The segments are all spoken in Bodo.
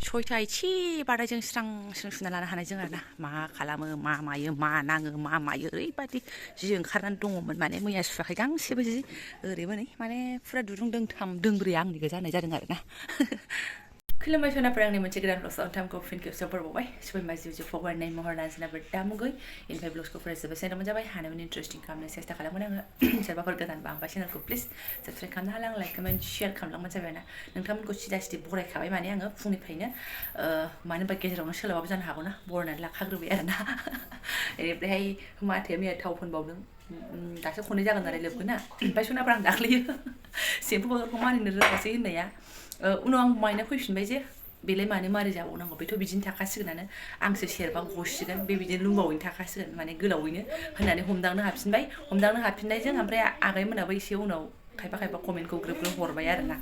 सयथा एसे बारायजों स्रां स्रां सुना लानो हानाय जों आरोना मा खालामो मा मायो मा नाङो मा मायो ओरैबादि जि ओंखारनानै दङमोन माने मैया सुवाखै गांसेबो जि ओरैबो नै माने फुरा दुरुं दोंथाम दोंब्रै आंनि गोजा होननाय जादों आरोना खुलुमबाय सनाफोर आंनि मोनसे गोदान ब्लग्स टाइमखौ फिन खेबसेयाव बरबावबाय सबायमा जिउ जिउ फगरनाय महर लानसिनाबो दामुगै इनिफ्राय ब्लग्सखौ फरायजोबो सेराव मोनजाबाय हानायमानि इन्टारेस्टिं खालामनो सेस्था खालामगोन आङो सोरबाफोर गोदानबा आंबा चेनेलखौ प्लिज साबस्क्राइब खालामनो हाला आं लाइक कमेन्ट शेयार खालामलांबानो जाबाय ना नोंथांमोनखौ सिदा सिदि बरायखाबाय माने आङो फुंनिफ्रायनो मानो होनबा गेजेरावनो सोलाबाबो जानो हागौ ना बरायनानै लाखाग्रोबाय आरोना बेनिफ्रायहाय माथो मैया थाव फोनबावदों दासो खननै जागोन आरो लोबगोन ना ओमफ्राय सनाफोर आं दाख्लैयो सेम्पु बथलखौ मारिनो रोङासै होननाया उनाव आं मायना फैफिनबाय जे बेलाय मानो मारै जाबावनांगौ बेथ' बिदिनो थाखासिगोनानो आंसो सेरबा गसिगोन बेबायदिनो लुंबावैनो थाखासिगोन माने गोलावैनो होननानै हमदांनो हाफिननायजों ओमफ्राय आगैमोनाबो एसे उनाव खायफा खायफा कमेन्टखौ ग्रोब ग्रोब हरबाय आरोना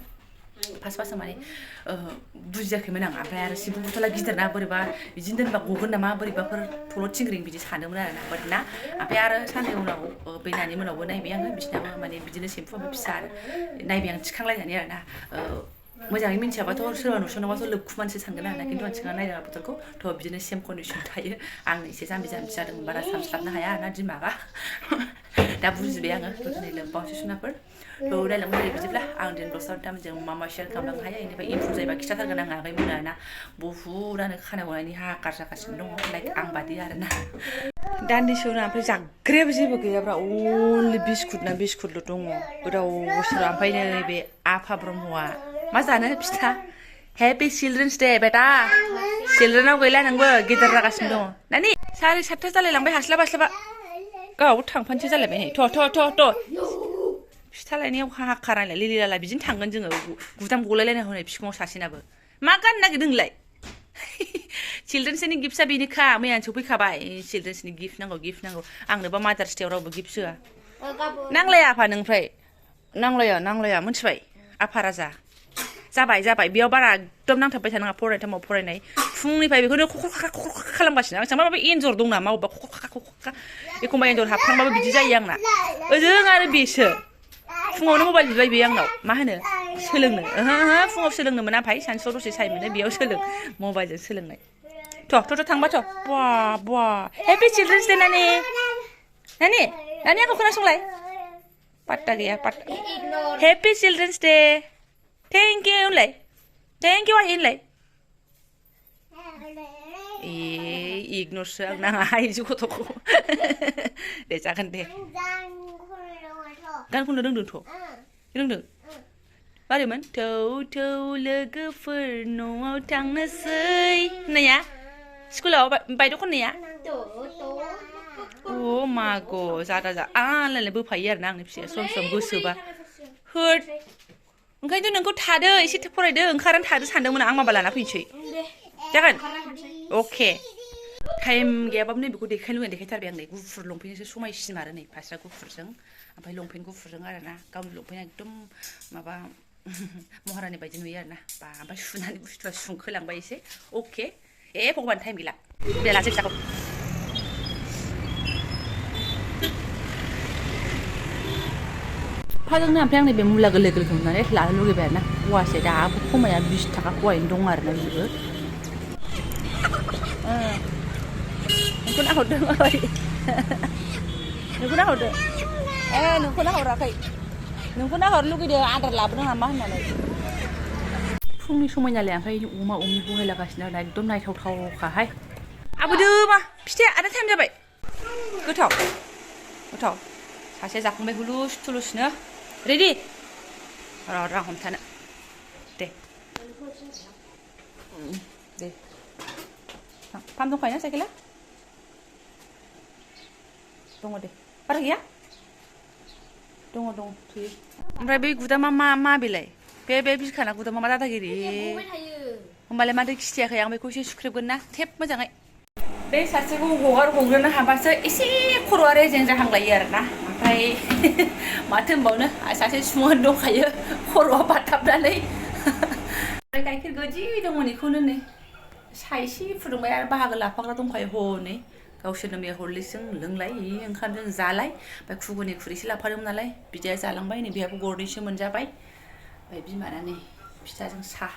फार्स्ट माने बुजियाखैमोन आं ओमफ्राय आरो सेम्पु बथला गिदिरना बोरैबा बिदिनो दोनबा गगोन नामा बोरैबाफोर थल' थिंग्रिं बिदि सानदोंमोन आरोना बाट ना ओमफ्राय आरो साननै उनाव बे नानि मोनावबो नायबाय आङो बिसिनाबो माने बिदिनो सेम्पुआबो फिसा आरो नायबाय आं थिखांलायनानै आरोना मोजाङै मिन्थियाबाथ' सोरबा नुसनाबाथ' लोबखुमानोसो सानगोन आरोना खिन्थु आं थिखांना नायदों बथलखौ थ' बिदिनो सेम कन्डिसन थायो आं एसे जाम्बि जादों बारा सानस्लाबनो हाया ना दिमागा दा बुजिबाय आङो दिनै लोब्बावसै सनाफोर थ' रायलांबाय बिदिब्ला आं दिनै ब्लग्सआव जों मा मा शेयार खालामलांनो हायो बेनिफ्राय इमप्रुभ जायोबा खिथाथारगोन आं आगैमोन आरोना बुहुदानो खानाय गनायनि हाकार जागासिनो दङ लाइक आं बादि आरोना दान्दिसे उनाव ओमफ्राय जाग्रायाबो जेबो गैयाब्रा अनलि बिस्कुटल' दङ गोदाव सोराव ओमफ्राय नैबे आफा ब्रह्मआ मा जानो फिथा हेपि चिल्ड्रेन्स डे बेटा चिल्ड्रेनाव गैला नोंबो गेदेर जागासिनो दङ नानि 7:30 जालायलांबाय हास्लाबा गाव थांफानोसै जालायबाय नै थ' फिथा लायनायाव हाखा रायलाय लिलि लाला बिदिनो थांगोन जोङो गुदाम गलायलायना हनै बिखुङाव सासेनाबो मा गाननो नागिरदों नोंलाय चिल्ड्रेन्स डेनि गिफ्टआ बेनोखा मैयानो सफैखाबाय चिल्ड्रेन्सनि गिफ्ट नांगौ आंनोबा मादार्स डेआव रावबो गिफ्ट होआ नांलाया आफा नोंनिफ्राय नांलाया मिथिबाय आफा राजा जाबाय बेयाव बारा एकदम नांथाबबाय थानाङा फरायनाय टाइमाव फरायनाय फुंनिफ्राय बेखौनो ख'खा खालामगासिनो आं माबा एन्जर दं नामा अबेबा ख'खा एखमबा एन्जर हाबफ्लांबाबो बिदि जायो आंना ओजों आरो बेसो फुङावनो मबाइल बिबाय बे आंनाव मा होनो सोलोंनो फुङाव सोलोंनो मोना भाई सानसुआव दसे टाइम मोनो बेयाव सोलों मबाइलजों सोलोंनाय थ' थांबाथ' बा हेपि चिल्ड्रेन्स डे नानि आंखौ खोनासंलाय पात्ता गैया happy children's day thank you होनलाय थेंक इउ होनलाय इगनरसो आं नाङा आइजो गथ'खौ दे जागोन दे गान खननो रोंदों मारैमोन थौ लोगोफोर न'आव थांनोसै होननाया स्कुलाव बायद' खननाया अ माग' जा आलाय बोफायो आरोना आंनि फिसाया सम गोसोबा होद ओंखायनोथ' नोंखौ थादो एसे फरायदो ओंखारनानै थादो सानदोंमोन आं माबा लाना फैनोसै जागोन अके टाइम गैयाबाबो नै बेखौ देखायथारबाय आं नै गुफुर लंपेन्टजोंसो समायसिन आरो नै फास्रा गुफुरजों ओमफ्राय लंपेन्ट गुफुरजों आरोना गावनि लंपेन्टआ एकदम माबा महारानि बायदि नुयो आरोना बा ओमफ्राय सुनानै बुस्थुआ सुंखोलांबाय एसे अके भगबान टाइम गैला दे लासै फिसाखौ फाजोंनो ओमफ्राय आंनि बे मुला गोरलै नुनानै लानो लुगैबाय आरोना औवासे दाबो खमाया 20 थाखा खवायैनो दं आरोना बेबो नोंखौ नाहरदों नोंखौ नाहराखै नोंखौ नाहरनो लुगैदों आदार लाबोनो नामा होननानै फुंनि समायनालाय ओमफ्राय अमा बहायलागासिनो आरोना एकदम नायथावथावखाहाय आबोदो मा फिथाइया आदा टाइम जाबाय गोथाव सासे जाखांबाय हुलुस थुलुसनो रेडि र' हमथानो दे पाम्प दंखायोना साइकेला दङ दे बारा गैया दङ थुयो ओमफ्राय बे गुदामा मा बेलाय बे बिखाना गुदामा मा दादागिरि होमबालाय माथो खिथियाखै आं बेखौ एसे सुख्रेबगोन ना थेब मोजाङै बे सासेखौ हगारग्रोनो हाबासो एसे खर'आ रेजें जाहांलायो आरोना ओमफ्राय माथो होनबावनो सासे सुमोन दंखायो खर'आ बाथाबनानै ओमफ्राय गाइखेर गोदि दङ बेखौनो नै साहा एसे फुदुंबाय आरो बाहागो लाफाग्रा दंखायो हनै गावसोरनो मैया हरलिसजों लोंलाय ओंखामजों जालाय ओमफ्राय खुगुनि खुरैसे लाफादोंमोन नालाय बिदाया जालांबाय नै बेहाबो गरनैसो मोनजाबाय ओमफ्राय बिमाना नै फिथाजों साहा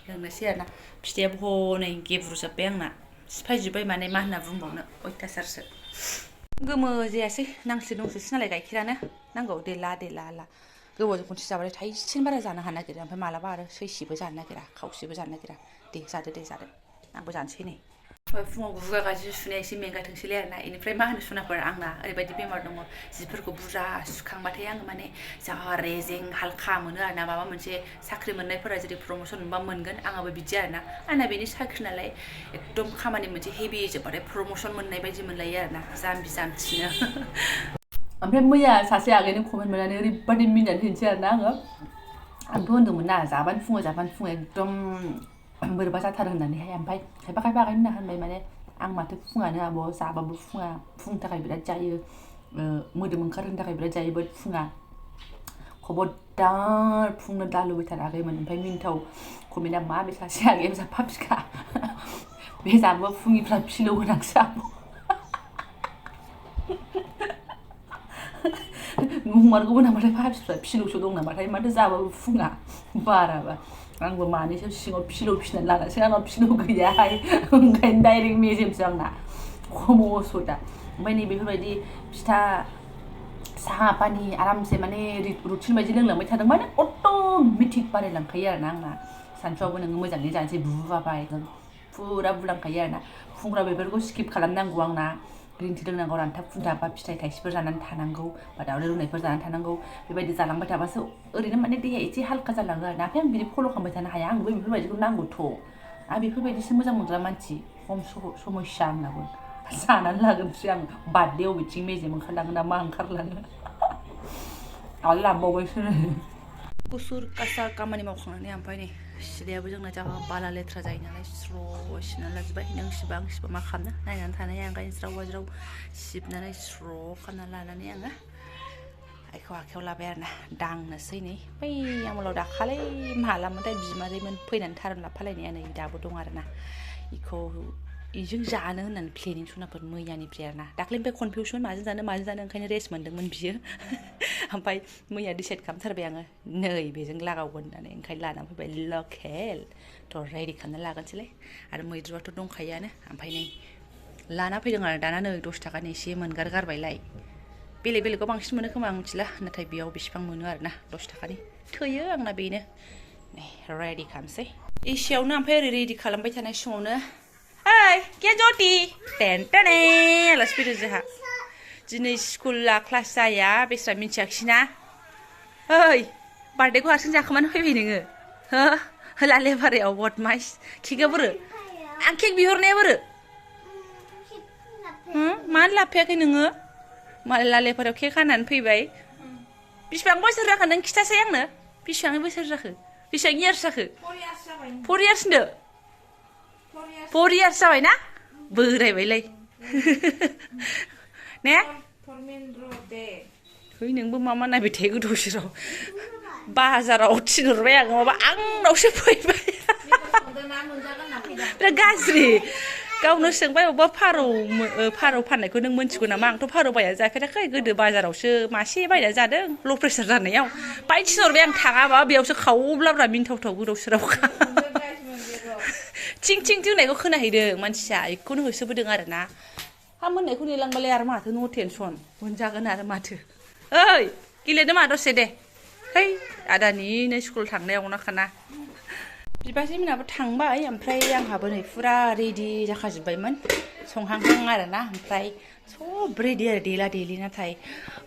लोंनोसै आरोना फिथाइया हनै गेब्रुजोब्बाय आंना सिफायजोब्बाय माने मा होनना बुंबावनो अयथासारसो गोमो जायासै नांसो नुंसोसो नालाय गाइखेरानो नांगौ देला ला गोबावजों खनसे जाबाथाय थाइसेनो बारा जानो हानो नागिरा ओमफ्राय मालाबा आरो सैसेबो जानो नागिरा खावसेबो जानो नागिरा दे जादो आंबो जानोसै नै फुङाव गुगा गाज्रि सुनाया एसे मेंगाथोंसैलाय आरोना बेनिफ्राय मा होनो सुनाफोर आंना ओरैबायदि बेमार दङ जिफोरखौ बुरजा सुखांबाथाय आङो माने जा रेजें हालखा मोनो आरोना माबा मोनसे साख्रि मोननायफोरा जेरै प्रमोसन मोनबा मोनगोन आंहाबो बिदि आरोना आंना बेनि साख्रि नालाय एकदम खामानि मोनसे हेभि जोब्बाथाय प्रमोसन मोननाय बायदि मोनलायो आरोना जाम्बिनो ओमफ्राय मैया सासे आगैनो कमेन्ट मोननानै ओरैबायदि मिनिनानै होनोसै आरोना आंथ' होनदोंमोन ना जाबानो फुङाव एकदम बोरैबा जाथारो होननानैहाय ओमफ्राय खायफा आगैमोनहा होनबाय माने आं माथो फुङानो आब' जाबाबो फुंनि थाखाय बिराद जायो मोदोम ओंखारहोनो थाखाय बिराद जायो बाट फुङा खबरदार फुंनो दालुबाय थार आगैमोन ओमफ्राय मिनिथाव कमेन्टआ मा बे सासे आगैया जाफा फिखा बे जाबा फुंनिफ्रा फिलौ गोनांसो आब' नंमारगौबो नामाथाय फाफिफ्रा फिलौसो दं नामाथाय माथो जाबाबो फुङा बाराबा आंबो मानैसो सिङाव फिलौ फिसिनानै लानोसै आंनाव फिलौ गैयाहाय ओंखायनो डाइरेक्ट मेजेमसो आंना खम असदा ओमफ्राय नै बेफोरबायदि फिथा साहा पानि आरामसे माने रुटिन बायदि लोंलांबाय थादों माने अट'मेटिक बारायलांखायो आरोना आंना सानसुआवबो नोङो मोजाङै जानोसै बुबाबाय फुरा बुलांखायो आरोना फुंफ्राव बेफोरखौ स्किप खालामनांगौ आंना ग्रिन टि लोंनांगौ रानथाब खुन्थाब बा फिथाइ थाइसेफोर जानानै थानांगौ बा दावदै रुनायफोर जानानै थानांगौ बेबायदि जालांबाय थाबासो ओरैनो माने देहाया एसे हालखा जालाङो आरोना ओमफ्राय आं बिदि फल' खालामबाय थानो हाया आंबो बेफोरबायदिखौ नांगौथ' आं बेफोरबायदिसो मोजां मोनग्रा मानसि खम समस्या आंनाबो जानानै लागोनसै आं बार्थडे अबेथिं मेजेम ओंखारलाङो ना मा ओंखारलाङो आरो लांबावबायसो गुसुर कासा खामानि मावखांनानै ओमफ्राय नै सिलायाबो जोंना जा बाला लेथ्रा जायो नालाय स्र' सिबनानै लाजोब्बाय नों सिबा आं सिबा मा खालामनो नायनानै थानो हाया ओंखायनो ज्राव सिबनानै स्र' खालामनानै लानानै आङो आखायाव लाबाय आरोना दांनोसै नै बै आमोलाव दाखालै मालामोनथाय बिमादैमोन फैनानै थारुन लाफालायनाया नै दाबो दं आरोना बेजों जानो होननानै प्लेनिं सुनाफोर मैयानिफ्राय आरोना दाख्लैनिफ्राय कनफिउसन माजों जानो ओंखायनो रेस्ट मोन्दोंमोन बियो ओमफ्राय मैया डिसाइड खालामथारबाय आङो नै बेजों लागावगोन होननानै ओंखायनो लानानै फैबाय लकेल थ' रेडि खालामना लागोनसैलाय आरो मैद्रुआथ' दंखायोआनो ओमफ्राय नै लाना फैदों आरो दाना नै 10 थाखानि एसे मोनगारगारबायलाय बेलेगाव बांसिन मोनो खोमा आं मिथिला नाथाय बेयाव बेसेबां मोनो आरोना 10 थाखानि थोयो आंना बेनो नै रेडि खालामसै एसेयावनो ओमफ्राय ओरै रेडि खालामबाय थानाय समावनो ओइ के जति टेनटेने आलासि फैदों जोंहा दिनै स्कुला क्लास जाया बेस्रा मिथियाखिसैना ओइ बार्थडेखौ हारसिं जाखोमानो फैबाय नोङो हो लालेबारियाव बदमाइस केकआ बोरो आं केक बिहरनाया बोरो मानो लाफायाखै नोङो मालाय लालेबारियाव केक हानानै फैबाय बेसेबां बोसोर जाखो नों खिथासै आंनो बेसेबां बोसोर जाखो बेसेबां इयार्स जाखो 4 इयार्स होनदो 4 इयार्स जाबाय ना बोरायबायलाय ने है नोंबो मा नायबाय थायो गोदाव सोराव बाजाराव थिनहरबाय आं माबा आंनावसो फैबाय बिराद गाज्रि गावनो सोंबाय अबेबा फारौ फाननायखौ नों मोनथिगौ नामा आंथ' फारौ बाया जाफेराखै गोदो बाजारावसो मासे बायना जादों ल' प्रेसार जानायाव बाय थिनहरबाय आं थाङाबा बेयावसो खावब्लाब्रा मिनथावथाव गोदाव सोरावखा थिं होननायखौ खोनाहैदों मानसिया बेखौनो होसोबोदों आरोना हा मोननायखौ नेलांबालाय आरो माथो नो टेनसन मोनजागोन आरो माथो ओइ गेलेनो मा दसे दे है आदानिनो स्कुल थांनायावनो खाना बिबाजै मोनाबो थांबाय ओमफ्राय आंहाबो नै फुरा रेडि जाखाजोब्बायमोन संहांहां आरोना ओमफ्राय सब रेडि आरो देलि नाथाय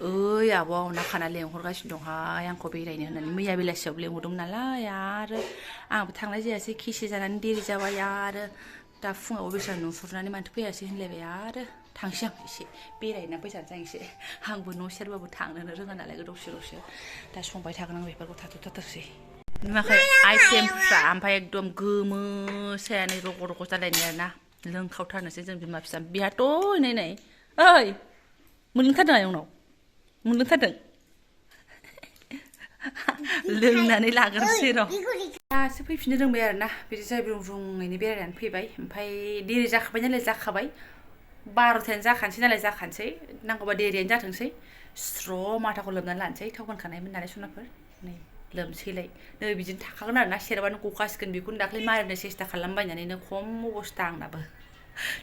ओइ आब'आ अना खाना लेंहरगासिनो दंहाय आंखौ बेरायनो होननानै मैया बेलासियाव लेंहरदोंमोन नालाय आरो आंबो थांनाय जायासै खिसे जानानै देरि जाबाय आरो दा फुङाव बेसेबां नुहुरनानै माथो फैयासै होनलायबाय आरो थांसै आं एसे बेरायना फैसानोसै आं एसे आंबो न' सेरबाबो थांनोनो रोङा नालाय गोदाव सोरावसो दा संबाय थागोन आं बेफोरखौ थाथ'थारसै नुवाखै आइटेमफ्रा ओमफ्राय एकदम गोमो सायानो रग' जालायनाय आरोना लोंखावथारनोसै जों बिमा फिसा बिहाथ' नै ओइ मोनलोंथारदों आयंनाव मोनलोंथारदों लोंनानै लाग्रोसै र' दासो फैफिननो रोंबाय आरोना बिदि जाय रुङैनो बेरायनानै फैबाय ओमफ्राय देरि जाखाबाय नालाय जाखाबाय 12थायानो जाखानोसै नांगौबा देरियानो जाथोंसै स्र' माथाखौ लोबनानै लानोसै थाव फोनखानायमोन नालाय सनाफोर नै लोमसैलाय नै बिदिनो थाखागोन आरोना सेराबानो गखासिगोन बेखौनो दाख्लै मारिनो सेस्था खालामबायनानैनो खम अबस्था आंनाबो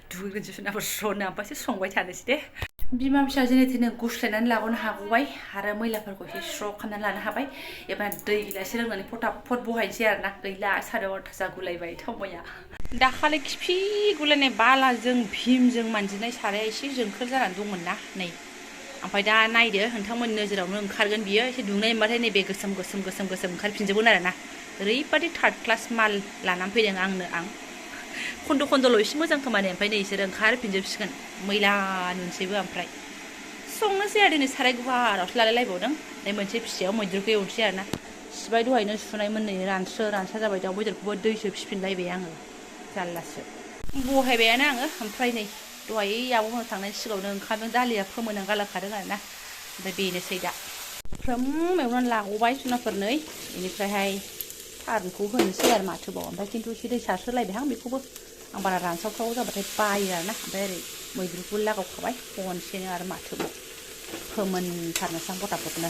दुगैगोनसो सुनाबो स्र'नो ओमफ्रायसो संबाय थानोसै दे बिमा फिसा जेने थेने गुस्लायनानै लाबोनो हागौबाय आरो मैलाफोरखौ एसे स्र' खालामनानै लानो हाबाय एबार दै गिलाससे लोंनानै फटाफट बहायनोसै आरोना गैला साराय 8था जागुलायबाय थावमाया दाखालि खिफि गुलायनाय बालाजों भिमजों मानजिनाय साराया एसे जोंखोल जानानै दंमोन ना नै ओमफ्राय दा नायदो नोंथांमोननि नोजोरावनो ओंखारगोन बियो एसे दुंनाय मोनबाथाय नैबे गोसोम गोसोम गोसोम गोसोम ओंखारफिनजोबगोन आरोना ओरैबादि थार्ड क्लास माल लानानै फैदों आं खन्द' खन्द'ल' एसे मोजां खोमाने ओमफ्राय नै इसोर ओंखारफिनजोबसिगोन मैला नुनोसैबो ओमफ्राय संनोसै आरो दिनै साराय गुवारावसो लालायलायबावदों नै मोनसे फिसायाव मैद्रुखौ एवनोसै आरोना सिबाय दहायनो सुनायमोन नै रानस्रा जाबाय दाउ बेदरखौबो दैसो फिफिनलायबाय आङो जारलासो बहायबायानो आङो ओमफ्राय नै दहाय आब'मोनाव थांनायनि सिगाङावनो ओंखामजों दालिया फोमोनना गालांखादों आरोना ओमफ्राय बेनोसै दा फ्रोम एवनानै लागबाय जुनाफोरनै बेनिफ्रायहाय थारुनखौ होनोसै आरो माथोबाव ओमफ्राय खिन्थु एसे दै सारस्रोलायबाय आं बेखौबो आं बारा रानसावसाव जाबाथाय बायो आरोना ओमफ्राय ओरै मैद्रुखौ लागावखाबाय खनसेनो आरो माथोबाव फोमोनथारनोसै आं फटाफटनो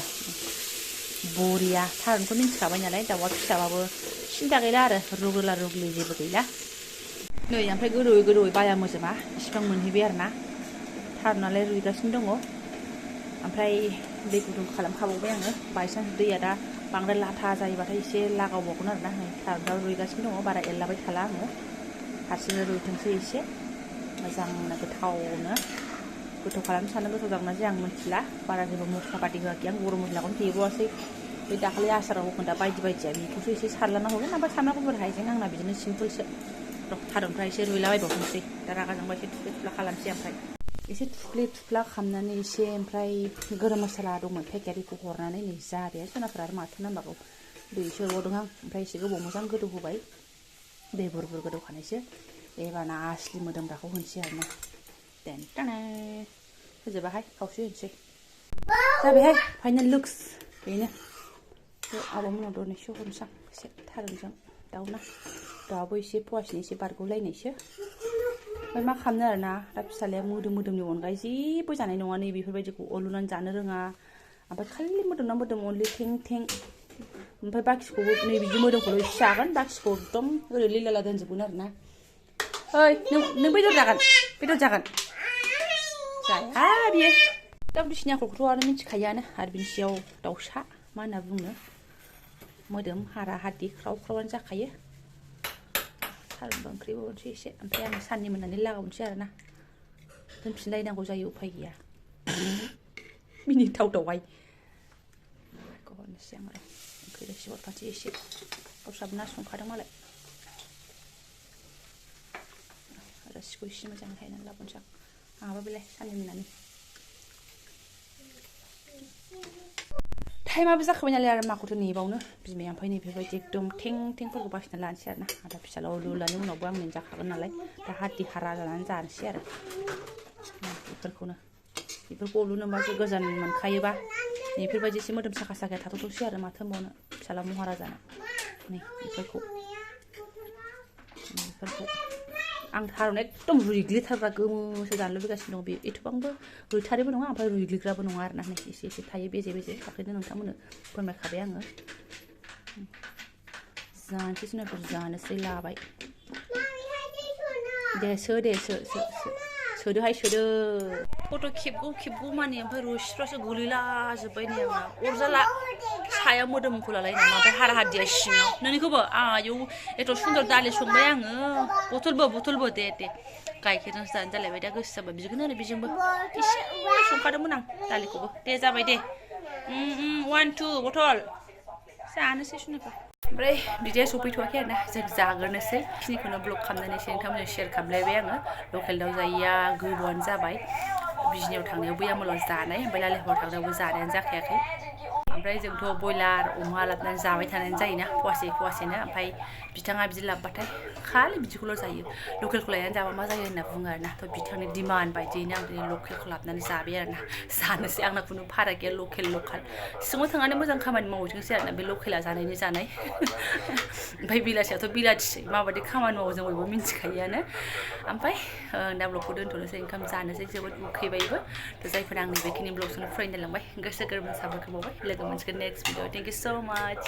बरिया थारुनखौ मिन्थिखाबाय नालाय दाउआ फिसाबाबो सिन्था गैला आरो रुगोला रुगलि जेबो गैला नै ओमफ्राय गोदौयै बाया मोजोमा इसिबां मोनहैबाय आरोना थारुनालाय रुइगासिनो दङ ओमफ्राय दै गुदुं खालामखाबावबाय आङो बायसान्स दैया दा बांद्राय लाथा जायोबाथाय एसे लागावबावगोन आरोना नै थारुनाव रुइगासिनो दङ बारा एरलाबाय थाला आङो हारसिंनो रुइथोंसै एसे मोजांनो गोथावनो गोथाव खालामनो सानो गोथाव जागोन ना जाया आं मिथिला बारा जेबो मस्ला पाति होआखै आं गरम मस्लाखौनो देबावासै बे दाखालि आसाराव होखोन दा बायदि बायदिया बेखौसो एसे सारलाना होगोन ओमफ्राय सामब्राम गुफुर हाइजें आंना बिदिनो सिम्पोलसो थारुनफ्रा एसे रुइलाबायबावनोसै दा रागा जोंबा एसे थुफ्ले थुफ्ला खालामसै ओमफ्राय एसे थुफ्ले थुफ्ला खालामनानै एसे ओमफ्राय गरम मस्ला दंमोन पेकेटखौ हरनानै नै जाबाय जुनाफोरा आरो माथो नांबावगौ दै एसे हरबावदों आं ओमफ्राय एसे गोबाव मोजां गोदौ होबाय दै बुरबुर गोदौखानायसो एबारना आसलि मोदोमग्राखौ होनोसै आरोना देन्टाना होजोबाहाय खावसे होनोसै जाबायहाय फाइनाल लुक्स बेनो आब'मोनाव दरनैसो हरनोसै आं एसे थारुनजों दाउना दाउआबो एसे फवासेनि एसे बारग'लायनायसो ओमफ्राय मा खालामनो आरोना दा फिसालाया मोदोमनि अनगायै जेबो जानाय नङा नै बेफोरबायदिखौ अरलुनानै जानो रोङा ओमफ्राय खालि मोदोमना मोदोम अनलि थें थें ओमफ्राय बाखिखौबो नै बिदि मोदोमखौल' एसे जागोन बाखिखौ एकदम ओरै लिलाला दोनजोबगोन आरोना ओइ नों बेदर जागोन जाया बियो दाउ बिसिनि आखलखौथ' आरो मिथिखायोआनो आरो बिनि सायाव दाउसा मा होनना बुङो मोदोम हारा हाद्दि ख्राव ख्रावानो जाखायो थारुनबो ओंख्रिबो हरनोसै एसे ओमफ्राय आङो साननि मोननानै लागावनोसै आरोना दोनफिनलायनांगौ जायो उफाय गैया मिनिथावहाय बेखौ हरनोसै आं र' ओंख्रि रोसि हरफानोसै एसे गावस्राबो ना संखादों मालाय रोसिखौ एसे मोजाङै हायनानै लाबोनोसै आं आंहाबो बेलाय साननि मोननानै टाइमाबो जाखाबाय नालाय आरो माखौथो नेबावनो बिमाया ओमफ्राय नैबेबायदि एकदम थेंफोरखौ बासिना लानोसै आरोना आदा फिसाला लुलानि उनावबो आं मोनजाखागोन नालाय दा हाद्दि हारा जानानै जानोसै आरो बेफोरखौ अरलुनोबासो गोजान मोनखायोबा बेफोरबायदि एसे मोदोम साखा साखाया थाथ'थोंसै आरो माथो होनबावनो फिसाला महाराजानो नै बेफोरखौ आं थारुन एकदम रुइग्लिथारग्रा गोमोसो जानो लुबैगासिनो दं बे एथ'बांबो रुइथारैबो नङा ओमफ्राय रुइग्लिग्राबो नङा आरोना नै एसे एसे थायो बेजे दाख्लैनो नोंथांमोननो फोरमायखाबाय आङो जानोसै जुनारफोर जानोसै लाबाय दे सोदोहाय फट' खेबगौ मानि ओमफ्राय रोसिफ्रासो गोलैलाजोब्बाय नै आंना अरजाला सायाव मोदोमखौ लालाय नामा ओमफ्राय हारा हाद्दिया सिङाव नोंनिखौबो आयौ एथ' सुन्दर दालि संबाय आङो बथलबो दे गाइखेरजोंसो जानो जालायबाय दा गोसो जाबाय बिगोन आरो बेजोंबो एसे संखादोंमोन आं दालिखौबो दे जाबाय दे 1 2 बथल जानोसै सुनाफोर ओमफ्राय बिदिया सफैथ'वाखै आरोना जों जाग्रोनोसै खिनिखौनो ब्लग खालामनानैसै नोंथांमोनजों शेयार खालामलायबाय आङो लकेल दाउ जायैया गोबावानो जाबाय बिजनियाव थांनायाव बैयामलाव जानाय ओमफ्राय लालेहाव थांनायावबो जानायानो जाखायाखै ओमफ्राय जोंथ' बयलार अमा लाबोनानै जाबाय थानायानो जायोना फवासेनो ओमफ्राय बिथाङा बिदि लाबोबाथाय खालि बिदिखौल' जायो लकेलखौ लायनानै जाबा मा जायो होनना बुङो आरोना थ' बिथांनि डिमान्ड बायदियैनो आं दिनै लकेलखौ लाबोनानै जाबाय आरोना जानोसै आंना खुनु फाराग गैया लकेल सिङाव थांनानै मोजां खामानि मावहैथोंसै आरोना बे लकेला जानायनि जानाय ओमफ्राय बिलासियाथ' बिलाथिसै माबायदि खामानि मावो जों बयबो मिन्थिखायोआनो ओमफ्राय दा ब्लगखौ दोनथ'नोसै ओंखाम जानोसै जोबोद उखैबायबो थ' जायफोरा आंनि बेखिनि ब्लगजोंनो फरायनो लांबाय गोसो गोरबोनि साबायखर बावबाय लोगो मोनसिगोन नेक्स्ट भिडिअ थेंक इउ सो माच